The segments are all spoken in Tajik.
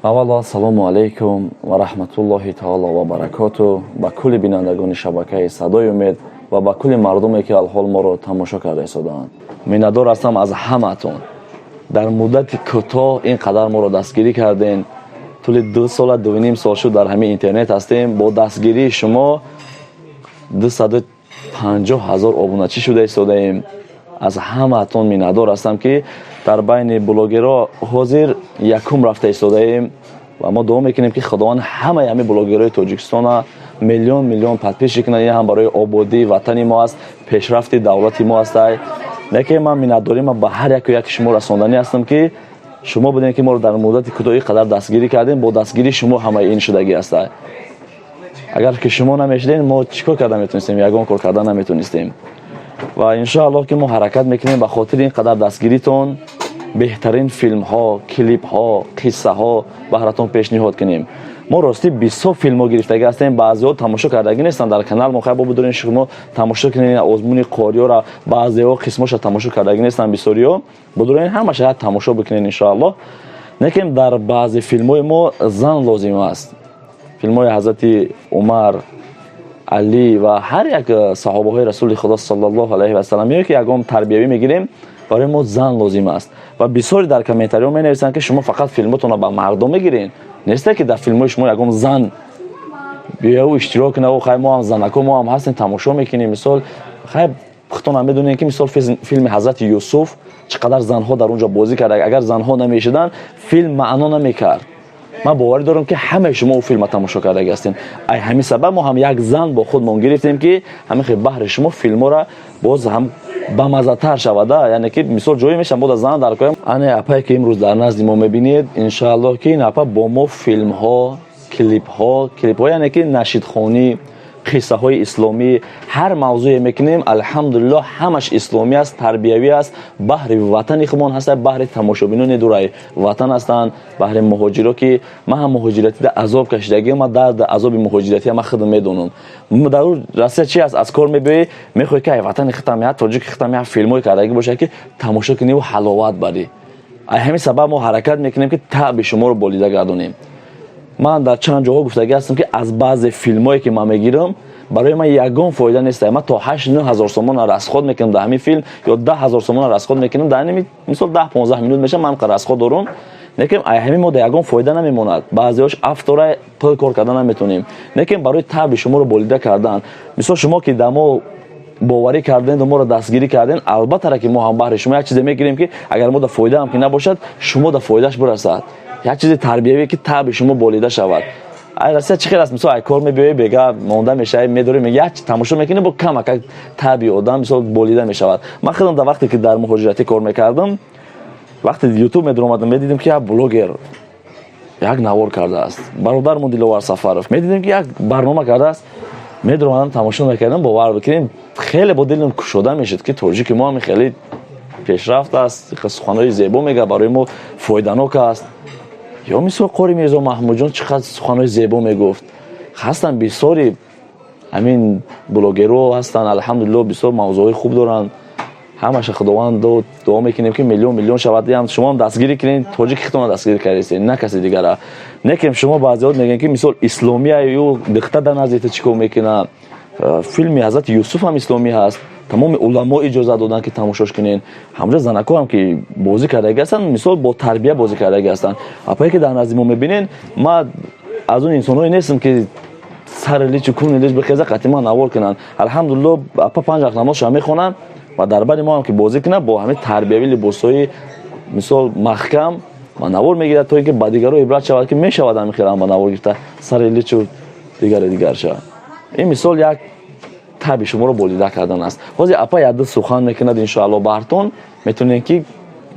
Аввало, ассалому алайкум ва раҳматуллоҳи таоло ва баракоту ба кулли бинандагони шабакаи «Садои умед» ва ба кулли мардуме, ки алҳол моро тамошо карда истодаанд. Миннатдор ҳастам аз ҳамаатон. Дар муддати кӯтоҳ ин қадар моро дастгирӣ кардем. Тӯли 2 сола, 2,5 сол шуд, дар ҳамин интернет ҳастем. Бо дастгирии шумо 250 000 обуначӣ шуда истодаем. Аз ҳамаатон миннатдор ҳастам, ки дар байни блогерҳо ҳозир якум рафта истодаем ва мо дуо мекунем, ки Худованд ҳамаи ҳамин блогерҳои Тоҷикистона миллион миллион подписчик кунад. Ин ҳам барои ободии ватани мо аст, пешрафти давлати мо аст. Лекин ман миннатдорима ба ҳар яку яки шумо расонданӣ ҳастам, ки шумо будем, ки моро дар муддати кӯтоҳи қадар дастгирӣ кардем. Бо дастгирии шумо ҳамаи ин шудагӣ аст. Агар ки шумо намешудем, мо чӣ кор карда метонистем? Ягон кор карда наметонистем. Ва иншоаллоҳ, ки мо ҳаракат мекунем, ба хотири ин қадар дастгиритон беҳтарин филмҳо, клипҳо, қиссаҳо баҳратон пешниҳод кунем. Мо ростӣ бисёр филмҳо гирифтагӣ ҳастем, баъзеҳо тамошо кардагӣ нестанд дар канал мо. Хайр, бо бидорем, шумо тамошо кунед озмуни қориёра. Баъзеҳо қисмоша тамошо кардагӣ нестанд бисёриҳо. Бидорем, ҳамаша як тамошо бикунед, иншоаллоҳ. Лекин дар баъзе филмҳои мо зан лозим аст. Филмҳои ҳазрати Умар, Алӣ ва ҳар як саҳобаҳои Расули Худо саллаллоҳу алайҳи васалам ё ки ягон тарбиявӣ мегирем, барои мо зан лозим аст. Ва бисёре дар комментариҳо менависанд, ки шумо фақат филмотонро ба мардум мегирен, несте ки дар филмҳои шумо ягон зан биёю иштирок кунад. Хай, мо ҳам занако, мо ҳам ҳастем, тамошо мекунем. Мисол, хай, худтонам медонем, ки мисол филми ҳазрати Юсуф чӣ қадар занҳо дар он ҷо бозӣ карда. Агар занҳо намешуданд, филм маъно намекард. Ман боварӣ дорам, ки ҳамаи шумо ӯ филма тамошо кардаги ҳастем. Ай ҳамин сабаб мо ҳам як зан бо худмон гирифтем, ки ҳамин хел баҳри шумо филмҳоро боз ҳам бамаззатар шавада. Яъне ки мисол ҷое мешавад, мо да зан дар коем. Ане апае, ки имрӯз дар назди мо мебинед, иншоаллоҳ, ки ин апа бо мо филмҳо, клипҳо, яъне ки нашидхонӣ, қиссаҳои исломӣ, ҳар мавзӯе мекунем, алҳамдулиллоҳ, ҳамаш исломӣ аст, тарбиявӣ аст, баҳри ватани худмон ҳаста, баҳри тамошобинони дураи ватан ҳастанд, баҳри муҳоҷиро, ки ман ҳам муҳоҷиратида азоб кашидагӣ. Ман дарди азоби муҳоҷиратия ман худам медонам. Дар Россия чи аст? Аз кор мебиёӣ, мехоҳӣ, ки ай ватани худам, я тоҷики худам я филмҳое кардагӣ бошад, ки тамошо куниву ҳаловат барӣ. Ай ҳамин сабаб мо ҳаракат мекунем, ки таъби шуморо болида гардонем. Ман дар чанд ҷоҳо гуфтагӣ ҳастам, ки аз баъзе филмҳое, ки ман мегирам, барои ман ягон фоида нест. Ман то 8-9 ҳазор сомона расход мекунам дар ҳамин филм ё 10 000 сомона расход мекунам дар ҳамин. Мисол, 10-15 минут мешавад, ман ҳамқадр расход дорум, лекин ай ҳамин мо дар ягон фоида намемонад. Баъзеҳош автора пул кор карда наметонем, лекин барои таъби шуморо болида кардан, мисол, шумо ки дар мо боварӣ кардем, моро дастгирӣ кардем, албатта, ки мо ҳам баҳри шумо як чизе мегирем, ки агар мо да фоида ҳам ки набошад, шумо да фоидааш бирасад, як чизи тарбиявие, ки таъби шумо болида шавад. Ай Россия чӣ хел аст? Мисол, ай кор мебиёӣ, бега монда мешавӣ, медорӣ, як тамошо мекунӣ, бо камакак таъби одам мисол болида мешавад. Ман худам дар вақте ки дар муҳоҷиратӣ кор мекардам, вақте Ютуб медаромадам, медидем, ки як блогер як навор кардааст, бародармон Диловар Сафаров, медидем, ки як барнома кардааст, медаромадам, тамошо мекардам. Бовар бикунем, хеле бо дилам кушода мешуд, ки тоҷики мо ҳам хеле пешрафт аст, суханҳои зебо мегӯяд, барои мо фоиданок аст. Ё мисол, қори Мирзо Маҳмудҷон чӣ қадр суханҳои зебо мегуфт. Ҳастанд бисёри ҳамин блогерҳо ҳастанд, алҳамдулилло, бисёр мавзӯъҳои хуб доранд. Ҳамаша Худованд дуо мекунем, ки миллион миллион шавад. Шумоам дастгирӣ кунед, тоҷики худтона дастгирӣ кардед, на каси дигара. Некем шумо баъзеҳо мегӯянд, ки мисол исломия ю духта дар назди ту чӣ кор мекунад? Филми ҳазрати Юсуф ҳам исломӣ ҳаст, тамоми уламо иҷозат доданд, ки тамошош кунед. Ҳамҷо занако ҳам ки бозӣ кардагӣ ҳастанд, мисол, бо тарбия бозӣ кардагӣ ҳастанд. Апае, ки дар назди мо мебинед, ман аз он инсонҳое нестам, ки сари личу куни лич бихеза, қатъи навор кунанд. Алҳамдулилло, апа панҷ вақт намозша мехонанд ва дар бари мо ҳам ки бозӣ кунад, бо ҳамин тарбиявӣ, либосҳои мисол маҳкам ва навор мегирад, то ин ки ба дигаро ибрат шавад, ки мешавад ҳамин хел ба навор гирифта, сари личу дигари дигар шавад. Ин мисол як таби шуморо болида кардан аст. Ҳозир апа якду сухан мекунад, иншоалло, баҳртон метавонед, ки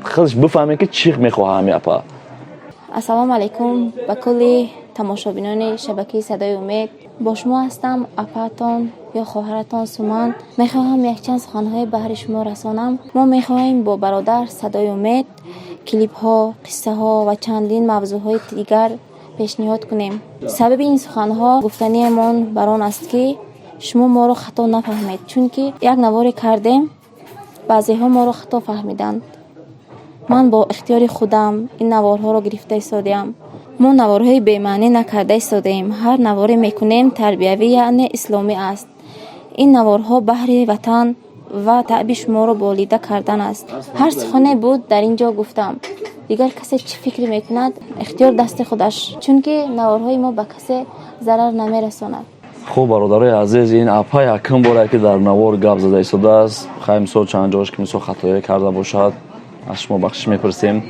худш бифаҳмед, ки чӣ мехоҳад ҳамин апа. Ассалому алайкум ба кулли тамошобинони шабакаи «Садои умед». Бо шумо ҳастам апаатон ё хоҳаратон Суман. Мехоҳам якчанд суханҳое баҳри шумо расонам. Мо мехоҳем бо бародар «Садои умед» клипҳо, қиссаҳо ва чандин мавзӯъҳои дигар пешниҳод кунем. Сабаби ин суханҳо гуфтаниамон бар он аст, ки шумо моро хато нафаҳмед, чунки як наворе кардем, баъзеҳо моро хато фаҳмиданд. Ман бо ихтиёри худам ин наворҳоро гирифта истодиам. Мо наворҳои бемаънӣ накарда истодаем. Ҳар наворе мекунем, тарбиявӣ, яъне исломӣ аст. Ин наворҳо баҳри ватан ва таъби шуморо болида кардан аст. Ҳар сухане буд, дар ин ҷо гуфтам. Дигар касе чӣ фикр мекунад, ихтиёр дасти худаш, чунки наворҳои мо ба касе зарар намерасонад. Хуб, бародарои азиз, ин апа якум боре, ки дар навор гап зада истодааст. Хай, мисол, чанд ҷош ки, мисол, хатоя карда бошад, аз шумо бахшиш мепурсем.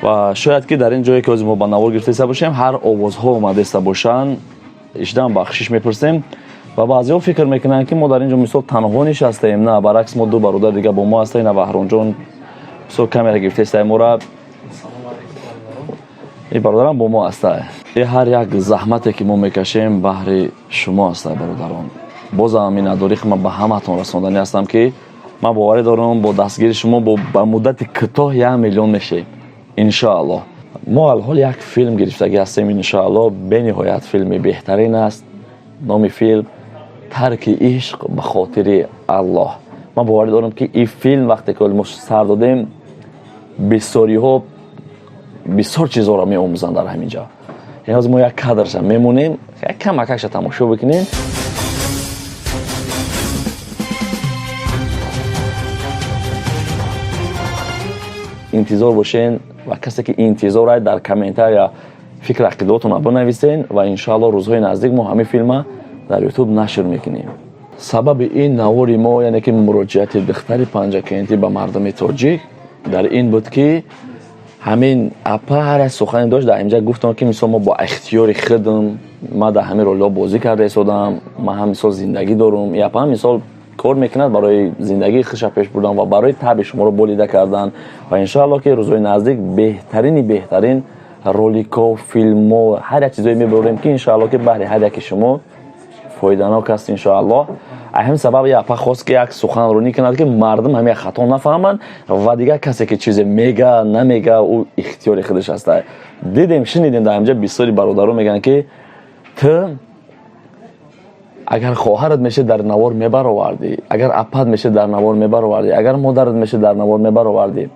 Ва шояд ки дар ин ҷое ки ҳозир мо ба навор гирифта бошем, ҳар овозҳо омада бошанд, ишдан бахшиш мепурсем. Ва баъзеҳо фикр мекунанд, ки мо дар ин ҷо, мисол, танҳо нишастаем. На, баръакс, мо ду бародар дига бо мо ҳастем. На, Баҳромҷон, мисол, камера гирифтаистаи мора, ин бародарам бо мо ҳаста. И ҳар як заҳмате, ки мо мекашем, баҳри шумо ҳаста, бародарон. Бозам миннатдорӣ ман ба ҳаматон расонданӣ ҳастам, ки ман боварӣ дорам, бо дастгири шумо ба муддати кӯтоҳ 1 миллион мешавем, иншоаллоҳ. Мо алҳол як филм гирифтагӣ ҳастем, иншоаллоҳ, бениҳоят филми беҳтарин аст. Номи филм «Тарки ишқ ба хотири Аллоҳ». Ман боварӣ дорам, ки ин филм вақте ки мо сар додем, бисёриҳо бисёр чизҳоро меомӯзанд дар ҳамин ҷо. Яъне ҳозир мо як кадрша мемонем, як камакакша тамошо бикунем. Интизор бошен ва касе ки интизор ай, дар комментария фикр ақидаотонро бинависен ва иншоалло рӯзҳои наздик мо ҳамин филма дар Ютуб нашр мекунем. Сабаби ин навори мо, яъне ки муроҷиати духтари Панҷакентӣ ба мардуми тоҷик дар ин буд, ки ҳамин апа ҳар як сухане дошт, дар инҷа гуфтам, ки мисол, мо бо ихтиёри худам, ман дар ҳамин ролҳо бозӣ карда истодам, ман ҳам, мисол, зиндагӣ дорум, и апа ҳам, мисол, кор мекунад барои зиндагии худша пеш бурдан ва барои таъби шуморо болида кардан. Ва иншоалло, ки рӯзҳои наздик беҳтарини беҳтарин роликҳо, филмҳо, ҳар як чизое мебарорем, ки иншоалло ки баҳри ҳар яки шумо фоиданок аст, иншоаллоҳ. Ҳамин сабаб апа хост, ки як суханронӣ кунад, ки мардум ҳамин хато нафаҳманд. Ва дигар касе ки чизе мега, намега, ӯ ихтиёри худаш аст. Дидем, шунидем, дар ҳамҷа бисёри бародаро мегӯянд, ки ту агар хоҳарат меша, дар навор мебаровардӣ, агар апат меша, дар навор мебаровардӣ, агар модарат меша, дар навор мебаровардӣ.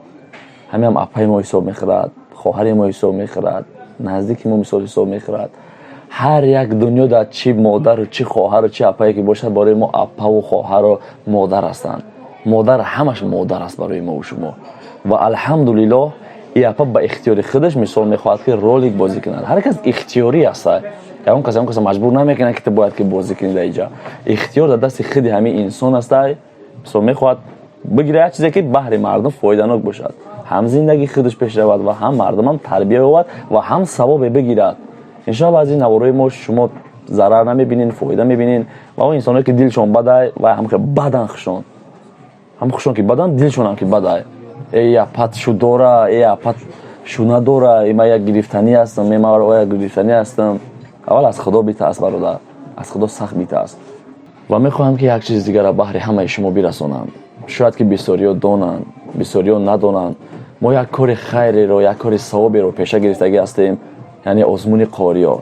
Ҳамин ҳам апаи мо ҳисоб мехӯрад, хоҳари мо ҳисоб мехӯрад, наздики мо, мисол, ҳисоб мехӯрад. Ҳар як дунё дар чӣ модару, чӣ хоҳару, чӣ апае ки бошад, барои мо апаву хоҳару модар ҳастанд. Модар ҳамаш модар аст барои мову шумо. Ва алҳамдулиллоҳ, и апа ба ихтиёри худаш, мисол, мехоҳад, ки ролик бозӣ кунад. Ҳар кас ихтиёрӣ аст, ягон кас ягон каса маҷбур намекунад, ки ту бояд ки бозӣ кунӣ. Дар иҷа ихтиёр дар дасти худи ҳамин инсон аста. Мисол, мехоҳад бигира як чизе, ки баҳри мардум фоиданок бошад, ҳам зиндагии худаш пеш равад ва ҳам мардумам тарбия ёбад ва ҳам савобе бигирад. Иншоалло, аз ин наворои мо шумо зарар намебинен, фоида мебинен. Ва он инсоное, ки дилшон бадай ва ҳам бадан, хушон ҳам хушон ки бадан, дилшонам ки бадай, э апат шу дора, э апат шу надора, э ман як гирифтанӣ ҳастам, э ман як гирифтанӣ ҳастам. Аввал аз Худо битарс, бародар, аз Худо сахт битарс. Ва мехоҳам, ки як чизи дигара баҳри ҳамаи шумо бирасонам. Шояд ки бисёриҳо донанд, бисёриҳо надонанд. Мо як кори хайреро, як кори савоберо пеша гирифтагӣ ҳастем, яъне озмуни қориё.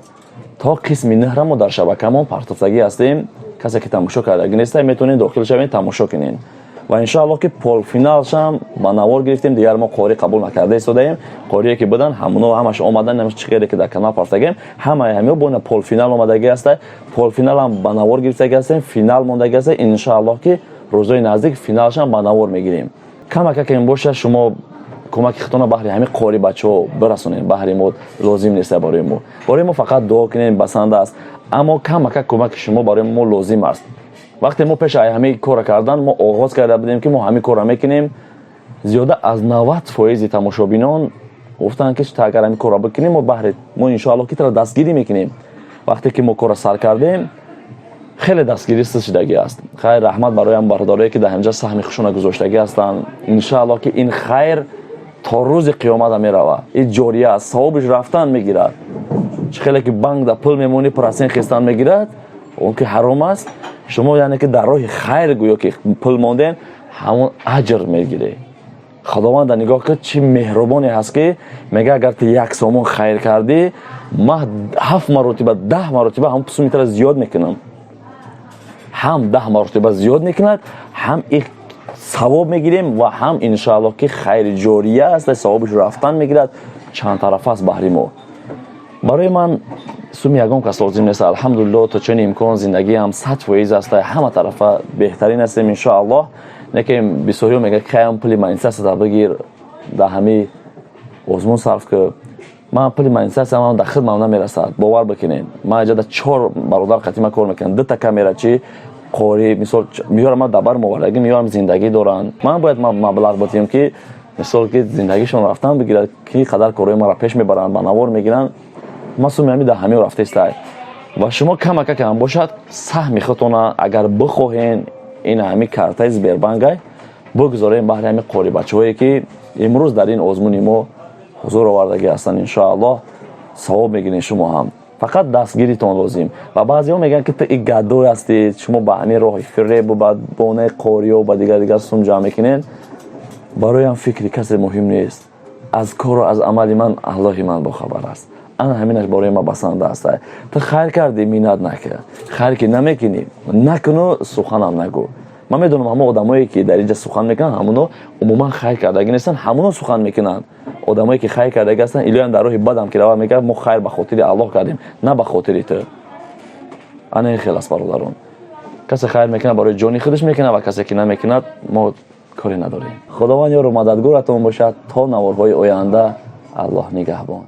То қисми нӯҳра мо дар шабакамон партофтагӣ ҳастем. Касе ки тамошо кардагӣ неста, метавонед дохил шавед, тамошо кунед. Ва иншоалло, ки полфиналшам ба навор гирифтем. Дигар мо қорӣ қабул накарда истодаем. Қорие ки буданд, ҳамоно ҳамаш омадан, чӣ хеле ки дар канал партагем, ҳамаи ҳамиҳо бо полфинал омадагӣ ҳаста. Полфиналам ба навор гирифтагӣ ҳастем, финал мондагӣ ҳаста. Иншоаллоҳ, ки рӯзҳои наздик финалшам ба навор мегирем. Камакакем боша, шумо кӯмаки худтона баҳри ҳамин қори бачаҳо бирасонем. Баҳри мо лозим нест, барои мо фақат дуо кунем, басанда аст. Аммо камакак кӯмаки шумо барои мо лозим аст. Вақте мо пеш ай ҳамин корро кардан, мо оғоз карда будем, ки мо ҳамин корро мекунем, зиёда аз 90 фоизи тамошобинон гуфтанд, ки агар ҳамин корро бикунем, мо баҳри мо иншоалло ки тара дастгирӣ мекунем. Вақте ки мо корро сар кардем, хеле дастгирӣ суст шудагӣ аст. Хайр, раҳмат барои ҳам бародарое, ки дар ҳамҷа саҳми хушона гузоштагӣ ҳастанд. Иншоалло, ки ин хайр то рӯзи қиёмата меравад, ин ҷория аст, савобиш рафтан мегирад. Чӣ хеле ки банк да пул мемонӣ, процент хестан мегирад, он ки ҳаром аст. Шумо, яъне ки дар роҳи хайр гӯё ки пул мондем, ҳамон аҷр мегирӣ. Худованда нигоҳ кун, чӣ меҳрубоне ҳаст, ки мега: агар ту 1 сомон хайр кардӣ, ман ҳафт маротиба, 10 маротиба ҳамон сумми тара зиёд мекунам. Ҳам 10 маротиба зиёд мекунад, ҳам савоб мегирем ва ҳам иншоалло, ки хайри ҷория аст, савобиш рафтан мегирад. Чанд тарафа аст баҳри мо. Барои ман суми ягон кас лозим нест. Алҳамдулилло, то чуни имкон зиндагиам 100% аст, ҳама тарафа беҳтарин ҳастем, иншоаллоҳ. Неки бисёриҳо мегӯяд, каям пули монетизатсията бигир, дар ҳамин озмун сарф ку. Ман пули монетизатсиям дар хидмам намерасад, бовар бикунед. Ман иҷа чор бародар қатима кор мекунам, дута камерачи, қори, мисол, меёрам, ман дар бар мовардагӣ меёрам, зиндагӣ доранд. Ман бояд маблағ ботиҳам, ки мисол, ки зиндагишон рафтан бигирад, ки қадар корҳои маро пеш мебаранд, ба навор мегиранд. Ман суми ҳами дар ҳамин рафтаистай. Ва шумо камака кам бошад, саҳми худтона, агар бихоҳен, ин ҳами картаи Сбербанкай бигузорем баҳри ҳами қорибачаҳое, ки имрӯз дар ин озмуни мо ҳузур овардагӣ ҳастанд. Иншоаллоҳ, савоб мегиред шумо ҳам, фақат дастгиритон лозим. Ва баъзеҳо мегӯянд, ки ту и гадой ҳастӣ, шумо ба ҳамин роҳи фиребу ба бонаи қориё, ба дигар дигар сум ҷамъ мекунед. Бароям фикри касе муҳим нест. Аз кору аз амали ман Аллоҳи ман бохабар аст. Ана ҳаминаш барои ман басанда аст. Ту хайр кардӣ, миннат накард. Хайр ки намекунӣ, накуну, суханам нагӯ. Ман медонам, ҳамон одамое, ки дар инҷа сухан мекунанд, ҳамоно умуман хайр кардагӣ нестанд, ҳамоно сухан мекунанд. Одамое, ки хайр кардагӣ ҳастанд, илоям дар роҳи бадам ки равад, мегӯяд: «Мо хайр ба хотири Аллоҳ кардем, на ба хотири ту». Ана ин хел аст, бародарон. Касе хайр мекунад, барои ҷони худаш мекунад, ва касе ки намекунад, мо коре надорем. Худованд ёру мададгоратон бошад. То наворҳои оянда, Аллоҳ нигаҳбон.